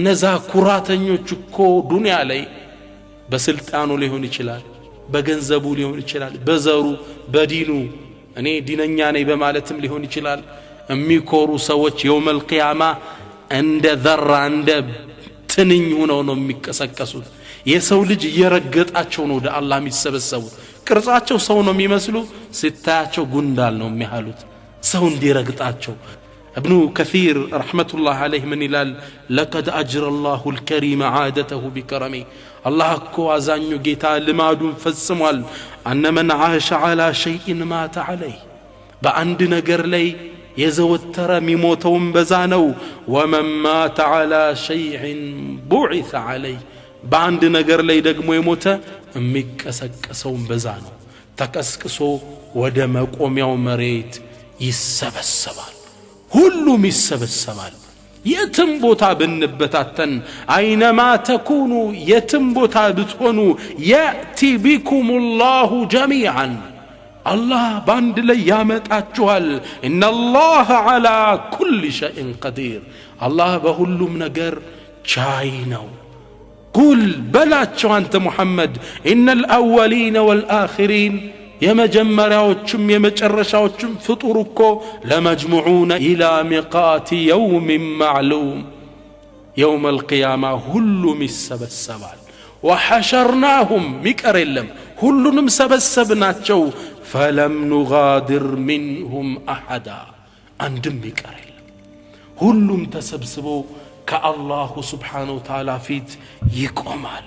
እነዛ ኩራተኞች እኮ ዱንያ ላይ በስልጣኑ ሊሆን ይችላል፣ በገንዘቡ ሊሆን ይችላል፣ በዘሩ፣ በዲኑ፣ እኔ ዲነኛ ነኝ በማለትም ሊሆን ይችላል። የሚኮሩ ሰዎች የውመል ቂያማ እንደ ዘራ እንደ ትንኝ ሆነው ነው የሚቀሰቀሱት። የሰው ልጅ እየረገጣቸው ነው ወደ አላህ የሚሰበሰቡት። ቅርጻቸው ሰው ነው የሚመስሉ፣ ስታያቸው ጉንዳል ነው የሚያሉት፣ ሰው እንዲረግጣቸው። እብኑ ከሲር ረሕመቱላህ አለይህ ምን ይላል? ለቀድ አጅረ ላሁ ልከሪመ ዓደተሁ ቢከረሚ። አላህ እኮ አዛኙ ጌታ ልማዱን ፈጽሟል። አነ መን ዓሸ ዓላ ሸይእን ማተ ዓለይህ፣ በአንድ ነገር ላይ የዘወተረ የሚሞተውም በዛ ነው። ወመን ማተ ዓላ ሸይእን ቡዒሰ ዓለይህ፣ በአንድ ነገር ላይ ደግሞ የሞተ የሚቀሰቀሰውም በዛ ነው። ተቀስቅሶ ወደ መቆሚያው መሬት ይሰበሰባል። ሁሉም ይሰበሰባል። የትም ቦታ ብንበታተን፣ አይነማ ተኩኑ፣ የትም ቦታ ብትሆኑ፣ የእቲ ቢኩም ላሁ ጀሚዓን፣ አላህ በአንድ ላይ ያመጣችኋል። ኢነላህ ዓላ ኩል ሸይን ቀዲር፣ አላህ በሁሉም ነገር ቻይ ነው። ቁል፣ በላቸው አንተ ሙሐመድ፣ ኢነ ልአወሊነ ወልአኺሪን፣ የመጀመሪያዎቹም የመጨረሻዎቹም ፍጡር እኮ ለመጅሙዑነ ኢላ ሚቃት የውሚን ማዕሉም፣ የውም አልቅያማ ሁሉም ይሰበሰባል። ወሐሸርናሁም፣ ሚቀር የለም፣ ሁሉንም ሰበሰብናቸው። ፈለም ኑጋድር ሚንሁም አሐዳ፣ አንድም ይቀር የለም። ሁሉም ተሰብስቦ ከአላሁ ስብሓነሁ ወተዓላ ፊት ይቆማል።